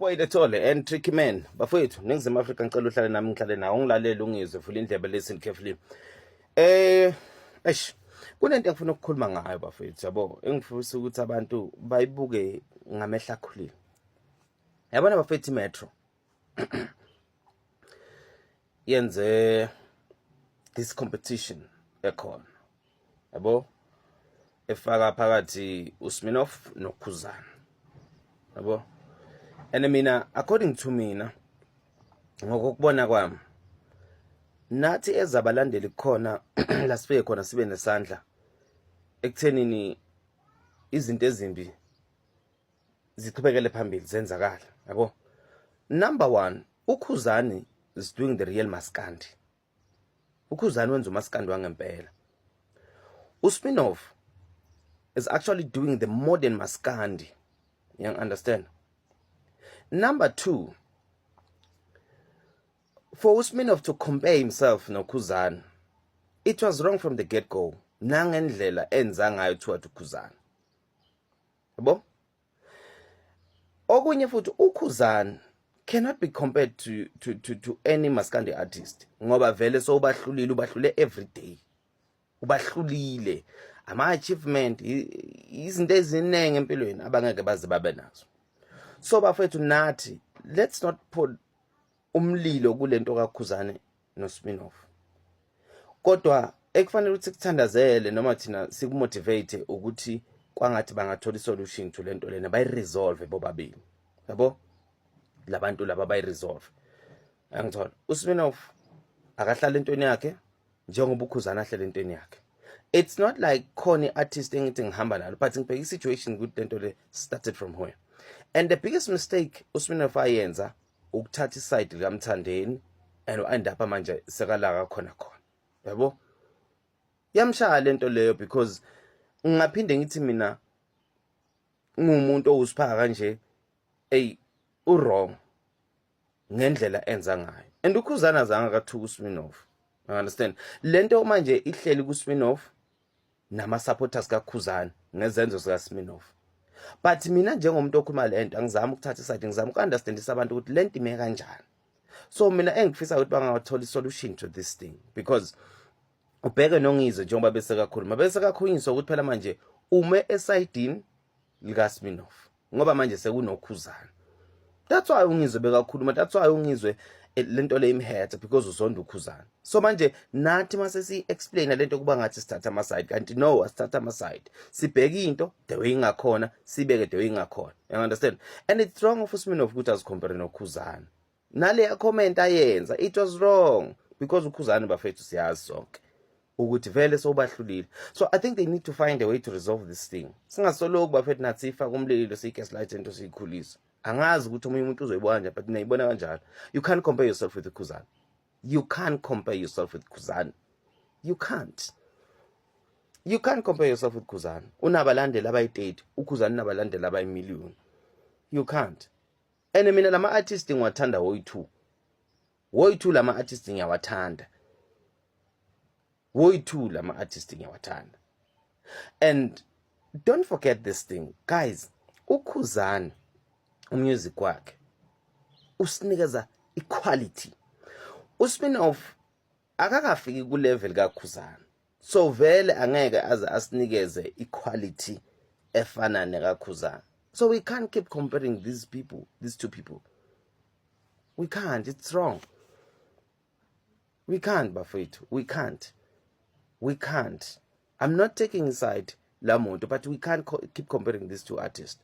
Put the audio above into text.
Boy Lethole and Tricky Man, bafowethu, Ningizimu Afrika, ngicela uhlale nami, ngihlale nawe, ungilalele, ungizwe, vula indlebe, listen carefully. Eish, kunento engifuna ukukhuluma ngayo, bafowethu, yabo, engifisa ukuthi abantu bayibuke ngamehla akhulile. Yabona bafethu, Metro yenze this competition ekhona, yabo, efaka phakathi uSminoff noKhuzana, yabo. And mina, according to mina, ngokubona kwami, nathi ezabalandeli kukhona la sifike khona sibe nesandla ekuthenini izinto ezimbi ziqhubekele phambili zenzakala, yabo. Number 1, uKhuzani is doing the real maskandi. UKhuzani wenza umaskandi wangempela. USminoff is actually doing the modern maskandi, you understand? Number 2, for uSminoff to compare himself noKhuzani, it was wrong from the get go, nangendlela enza ngayo toward uKhuzani, yabo. Okunye futhi, uKhuzani cannot be compared to any maskandi artist, ngoba vele sowubahlulile, ubahlule every day, ubahlulile ama achievement, izinto eziningi empilweni abangeke baze babe nazo. So bafethu, nathi let's not put umlilo kulento kaKhuzane noSminoff, kodwa ekufanele ukuthi sikuthandazele noma thina sikumotivate ukuthi kwangathi bangathola isolution to lento lena, bayiresolve bobabili, yabo, labantu laba bayiresolve. Angithola uSminoff akahlala entweni yakhe njengoba uKhuzana ahlala entweni yakhe. It's not like khona i-artist engithi ngihamba nalo, but ngibheka i-situation ukuthi lento le started from where. And the biggest mistake uSminoff ayenza ukuthatha iside likaMthandeni and end up manje sekalaka khona khona, yabo. Yamshaya lento leyo, because ngingaphinde ngithi mina ngumuntu owusiphaka kanje, ey, uwrong ngendlela enza ngayo. And uKhuzana azange akathuka uSminoff, you understand? Lento manje ihleli kuSminoff nama supporters kaKhuzana ngezenzo zika Sminoff. But mina njengomuntu okhuluma lento, angizami ukuthatha iside, ngizama uku-understandisa abantu ukuthi lento ime kanjani. So mina engifisa ukuthi bangathola isolution to this thing, because ubheke noNgizwe njengoba bese kakhuluma, bese kakhulunyiswa ukuthi phela manje ume esayidini lika Sminoff ngoba manje sekunoKhuzana. That's why uNgizwe bekakhuluma, that's why uNgizwe lento le imhethe, because uzonda uKhuzana. So manje nathi mase si explain lento kuba ngathi sithatha ama side, kanti no, asithatha ama side, sibheka into the way ingakhona, sibeke the way ingakhona, you understand? And it's wrong of uSminoff ukuthi azicompare noKhuzana. Nale comment ayenza, it was wrong, because uKhuzana, bafethu, siyazi sonke ukuthi vele sowubahlulile. So I think they need to find a way to resolve this thing. Singasoloku, bafethu, nathi siyifaka umlilo, siyigaslight into, siyikhulisa. Angazi ukuthi omunye umuntu uzoyibona kanjani, but niyibona kanjalo. You can't compare yourself with uKhuzana. You can't compare yourself with Khuzana. You can't, you can't compare yourself with Khuzana. Unabalandeli abayi-30, uKhuzana unabalandeli abayimiliyoni. You can't. And mina lama artist ngiwathanda woyi-two, woyi-two lama artist ngiyawathanda woyi-two, lama artist ngiyawathanda. And don't forget this thing, guys, uKhuzani umusic wakhe usinikeza equality. USminoff akakafiki ku level kaKhuzana, so vele angeke aze asinikeze equality efana nekaKhuzana. So we can't keep comparing these people, these two people. We can't, it's wrong. We can't, bafethu, we can't, we can't. I'm not taking side la muntu, but we can't keep comparing these two artists.